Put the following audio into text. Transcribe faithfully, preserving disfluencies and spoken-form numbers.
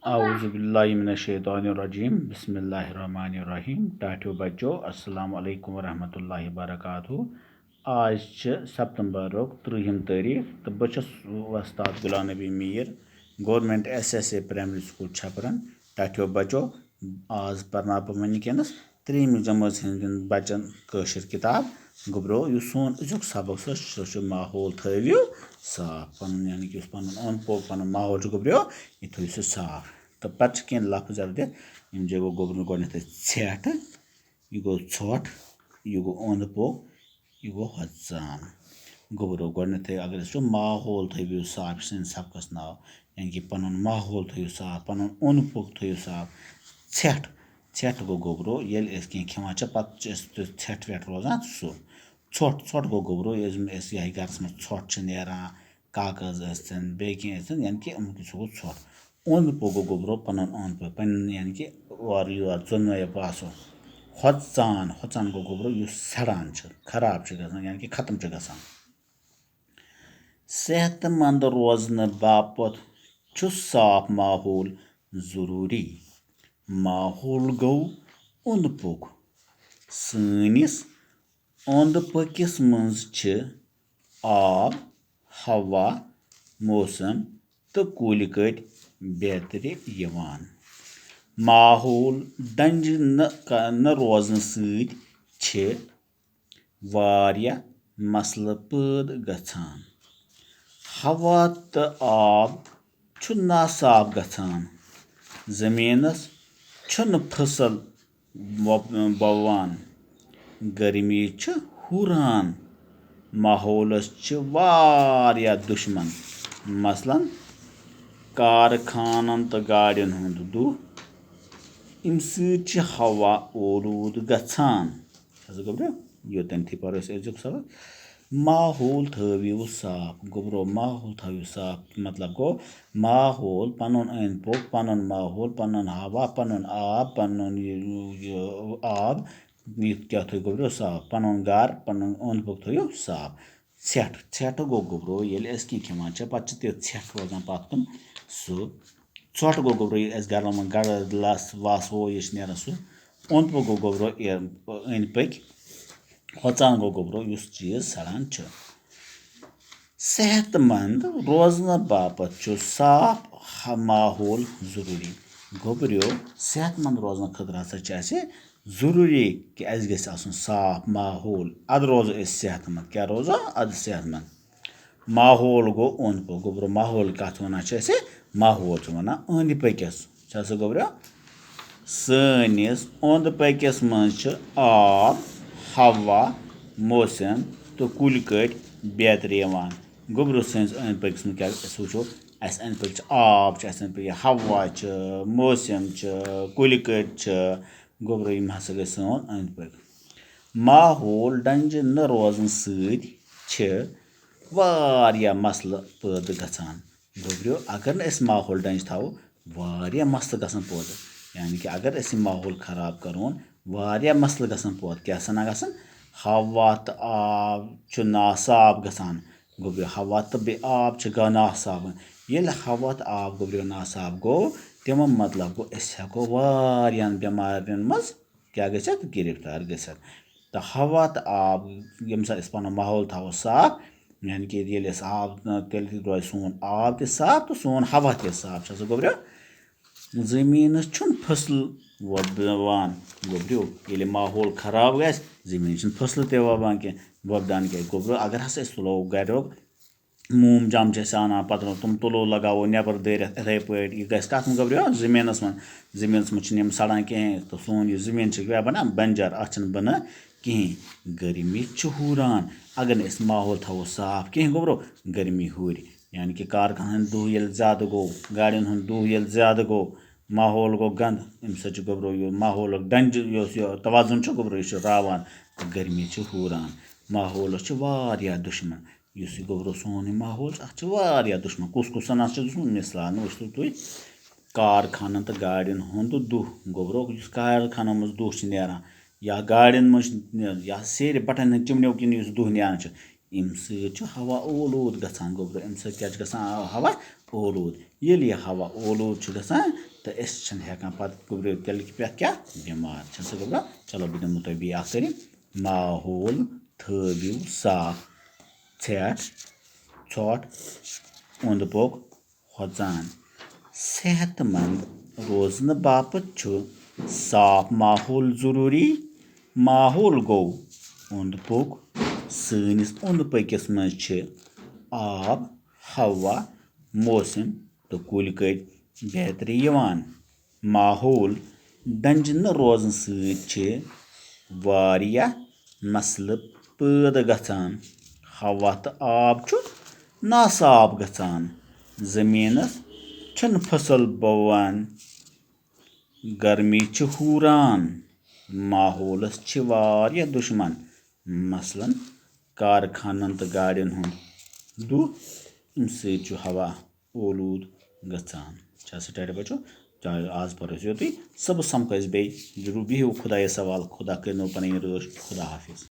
اعوذ باللہ من الشیطان الرجیم، بسم اللہ الرحمن الرحیم۔ ٹاٹھیو بچو، السلام علیکم ورحمۃ اللہ وبرکاتہ۔ آز چھِ ستمبرُک ترٛہِم تٲریٖخ تہٕ بہٕ چھُس وۄستاد Ghulam Nabi Mir, government S S A primary school Chhapran. ٹاٹھیو بچو، آز پرناو بہٕ وٕنکیٚنَس ترٛیٚیِمہِ جمٲژ ہٕنٛدٮ۪ن بچن کٲشِر کِتاب۔ گوٚبرو، یُس سون أزیُک سبق چھُ، سُہ چھُ ماحول تھٲوِو صاف۔ پنُن، یعنی کہِ یُس پنُن اوٚنٛد پوٚک، پنُن ماحول چھُ، گوٚبرو، یہِ تھٲوِو سُہ صاف۔ تہٕ پتہٕ چھِ کینٛہہ لفظ اَتھ دِتھ، یِم جاے گوٚو، گوٚبرو، گۄڈٕنٮ۪تھٕے ژھٮ۪ٹھ، یہِ گوٚو ژھۄٹھ، یہِ گوٚو اوٚنٛد پوٚک، یہِ گوٚو ہۄژان۔ گوٚبرو، گۄڈٕنٮ۪تھٕے اگر أسۍ وٕچھو، ماحول تھٲوِو صاف، یہِ چھُ سٲنِس سبقس ناو، یعنی کہِ پنُن ماحول تھٲوِو صاف، پنُن اوٚنٛد پوٚک تھٲوِو صاف۔ ژھٮ۪ٹھ، ژھٮ۪ٹھ گوٚو، گوٚبرو، ییٚلہِ أسۍ کینٛہہ کھٮ۪وان چھِ، پتہٕ چھِ أسۍ تیُتھ ژھٮ۪ٹھ وٮ۪ٹھ روزان سُہ۔ ژھۄٹھ، ژھۄٹھ گوٚو، گوٚبرو، ییٚلہِ أسۍ، یہِ ہا گرس منٛز ژھۄٹھ چھِ نیران، کاغذ ٲسۍتن، بیٚیہِ کینٛہہ ٲسۍتن، یعنی کہِ یِمن کُن سُہ گوٚو ژھۄٹھ۔ اوٚنٛد پوٚک گوٚو، گوٚبرو، پنُن اوٚنٛد پوٚک، پنٕنۍ، یعنی کہِ اورٕ یور ژۄنوَے پاسو۔ ہۄژان، ہۄژان گوٚو، گوٚبرو، یُس سڑان چھُ، خراب چھُ گژھان، یعنی کہِ ختم چھُ گژھان۔ صحت مند روزنہٕ باپتھ چھُ صاف ماحول ضروٗری۔ ماحول گوٚو اوٚنٛد پوٚک۔ سٲنِس اوٚنٛد پٔکِس منٛز چھِ آب، ہوا، موسم تہٕ کُلۍ کٔٹۍ بیترِ یِوان۔ ماحول ڈنجہِ نہٕ ک-، نہٕ روزنہٕ سۭتۍ چھِ واریاہ مسلہٕ پٲدٕ گژھان۔ ہوا تہٕ آب چھُ ناصاف گژھان۔ زٔمیٖنَس چھُنہٕ فصل وۄپ-، وۄوان۔ گرمی چھِ ہُران۔ ماحولس چھِ واریاہ دُشمن، مثلاً کارخانن تہٕ گاڑٮ۪ن ہُنٛد دُہ۔ اَمہِ سۭتۍ چھِ ہوا اولوٗدٕ گژھان۔ حظ گوٚبرو، یوتن تھی پَرو أسۍ أزیُک سبق۔ ماحول تھٲوِو صاف۔ گوٚبرو، ماحول تھٲوِو صاف۔ مطلب گوٚو، ماحول، پَنُن أنٛدۍ پوٚک، پَنُن ماحول، پَنُن ہوا، پَنُن آب، پَنُن یہِ، یہِ آب، یہِ کیٛاہ تھٲوِو، گوٚبرو، صاف؟ پَنُن گَرٕ، پَنُن اوٚنٛد پوٚک تھٲوِو صاف۔ ژھٮ۪ٹھ، ژھٮ۪ٹھ گوٚو، گوٚبرو، ییٚلہِ أسۍ کینٛہہ کھٮ۪وان چھِ، پَتہٕ چھِ تیُتھ ژھٮ۪ٹھ روزان پَتھ کُن سُہ۔ ژھۄٹھ گوٚو، گوٚبرو، ییٚلہِ اَسہِ گَرَن منٛز گَرٕ، لَژھ وَژھ ہُہ یہِ چھِ نیران سُہ۔ اوٚنٛد پوٚک گوٚو، گوٚبرو، ایر-، أنٛدۍ پٔکۍ۔ ہۄژان گوٚو، گوٚبرو، یُس چیٖز سَڑان چھُ۔ صحت مند روزنہٕ باپتھ چھُ صاف ہ-، ماحول ضروٗری۔ گوٚبرِو، صحت مند روزنہٕ خٲطرٕ ہسا چھِ اَسہِ ضروٗری کہِ اَسہِ گژھِ آسُن صاف ماحول۔ اَدٕ روزو أسۍ صحت مند۔ کیٛاہ روزو؟ اَدٕ صحت مند۔ ماحول گوٚو اوٚنٛد پوٚک۔ گوٚبرو، ماحول کَتھ وَنان چھِ أسۍ؟ ماحول چھِ وَنان أنٛدۍ پٔکِس۔ چھا سا گوٚبرو؟ سٲنِس اوٚنٛد پٔکِس منٛز چھِ آب، ہوا، موسم تہٕ کُلۍ کٔٹۍ بیترِ یِوان۔ گوٚبرو، سٲنِس أنٛدۍ پٔکِس منٛز کیٛاہ أسۍ وٕچھو، اَسہِ أنٛدۍ پٔکۍ چھِ آب، چھِ اَسہِ أنٛدۍ پٔکۍ ہوا چھِ، موسم چھِ، کُلۍ کٔٹۍ چھِ۔ گوٚبرو، یِم ہسا گٔے سون أنٛدۍ پٔکۍ۔ ماحول ڈنجہِ نہٕ روزنہٕ سۭتۍ چھِ واریاہ مسلہٕ پٲدٕ گژھان۔ گوٚبرِو، اگر نہٕ أسۍ ماحول ڈنجہِ تھاوو، واریاہ مسلہٕ گژھن پٲدٕ۔ یعنی کہِ اگر أسۍ یہِ ماحول خراب کرون، واریاہ مسلہٕ گژھن پٲدٕ۔ کیٛاہ سنا گژھن؟ ہوا تہٕ آب چھُ ناصاف گژھان۔ گوٚبرِو، ہوا تہٕ بیٚیہِ آب چھِ گا-، ناصاف۔ ییٚلہِ ہوا تہٕ آب، گوٚبرِو، ناصاف گوٚو، تَمیُک مطلب گوٚو، أسۍ ہٮ۪کو واریاہن بٮ۪مارٮ۪ن منٛز کیٛاہ گٔژھِتھ؟ گِرفتار گٔژھِتھ۔ تہٕ ہوا تہٕ آب، ییٚمہِ ساتہٕ أسۍ پَنُن ماحول تھاوو صاف، یعنی کہِ ییٚلہِ أسۍ آب، تیٚلہِ تہِ روزِ سون آب تہِ صاف تہٕ سون ہوا تہِ صاف۔ چھا سا گوٚبرِو؟ زٔمیٖنَس چھُنہٕ فصل وۄپداوان۔ گوٚبرِو، ییٚلہِ ماحول خراب گژھِ، زٔمیٖن چھِنہٕ فصل تہِ وۄپدان کینٛہہ، وۄپدان کینٛہہ۔ گوٚبرِو، اگر ہسا أسۍ تُلو گَریُک موم جام چھِ أسۍ اَنان، پَتہٕ تِم تُلو لگاوو نٮ۪بر دٲرِتھ، یِتھَے پٲٹھۍ۔ یہِ گژھِ کَتھ منٛز گوٚبرِو؟ زٔمیٖنَس منٛز۔ زٔمیٖنَس منٛز چھِنہٕ یِم سَڑان کِہیٖنۍ، تہٕ سون یہِ زٔمیٖن چھِ یہِ بَنان بَنجَر، اَتھ چھِنہٕ بَنان کِہیٖنۍ۔ گرمی چھِ ہُران۔ اگر نہٕ أسۍ ماحول تھاوو صاف کِہیٖنۍ، گوٚبرو، گرمی ہُرِ۔ یعنی کہِ کارخانہٕ ہُنٛد دُہ ییٚلہِ زیادٕ گوٚو، گاڑٮ۪ن ہُنٛد دُہ ییٚلہِ زیادٕ گوٚو، ماحول گوٚو گنٛدٕ، اَمہِ سۭتۍ چھُ، گوٚبرو، یہِ ماحولُک ڈَنجہِ یُس یہِ توازُن چھُ، گوٚبرو، یہِ چھُ راوان تہٕ گرمی چھِ ہُران۔ ماحولَس چھِ واریاہ دُشمَن۔ یُس یہِ، گوٚبرو، سون یہِ ماحول چھُ، اَتھ چھِ واریاہ دُشمَن۔ کُس کُس ہنا چھِ دُشمَن؟ مثال وٕچھتو تُہۍ، کارخانَن تہٕ گاڑٮ۪ن ہُنٛد دُہ۔ گوٚبرو، یُس کارخانَن منٛز دُہ چھُ نیران یا گاڑٮ۪ن منٛز چھُ نیران یا سیرِ بَٹَن ہٕنٛدِ چِمنیو کِنۍ یُس دُہ نیران چھُ، اَمہِ سۭتۍ چھُ ہوا اولوٗد گژھان۔ گوٚبرو، اَمہِ سۭتۍ کیٛاہ چھُ گژھان؟ ہوا اولوٗد۔ ییٚلہِ یہِ ہوا اولوٗد چھُ گژھان، تہٕ أسۍ چھِنہٕ ہٮ۪کان پَتہٕ گوٚبرِو تیٚلہِ کہِ پٮ۪ٹھ کیٛاہ؟ بٮ۪مار۔ چھَنہٕ سۄ گوٚبرا؟ چلو، بہٕ دِمو تۄہہِ بیٚیہِ اَکھ تعریٖف۔ ماحول تھٲوِو صاف، ژھٮ۪ٹھ، ژھۄٹھ، اوٚنٛد پوٚک ہۄژان۔ صحت مند روزنہٕ باپتھ چھُ صاف ماحول ضروٗری۔ ماحول گوٚو اوٚنٛد پوٚک۔ سٲنِس اوٚنٛد پٔکِس منٛز چھِ آب، ہوا، موسم تہٕ کُلۍ کٔٹۍ بیترِ یِوان۔ ماحول ڈنجہِ نہٕ روزنہٕ سۭتۍ چھِ واریاہ مسلہٕ پٲدٕ گژھان۔ ہوا تہٕ آب چھُ ناصاف گژھان۔ زٔمیٖنَس چھُنہٕ فصل بَوان۔ گرمی چھِ ہُران۔ ماحولَس چھِ واریاہ دُشمن، مثلاً کارخانن تہٕ گاڑٮ۪ن ہُنٛد دُہ۔ اَمہِ سۭتۍ چھُ ہوا اولوٗد گژھان۔ چھا سٹاڈی بچو؟ چلو، آز پَرو أسۍ یوتُے۔ صُبحس سَمکھو أسۍ بیٚیہِ۔ ضروٗر بِہِو خۄدایَس حوالہٕ۔ خۄدا کٔرِنو پَنٕنۍ رٲچھ۔ خۄدا حافظ۔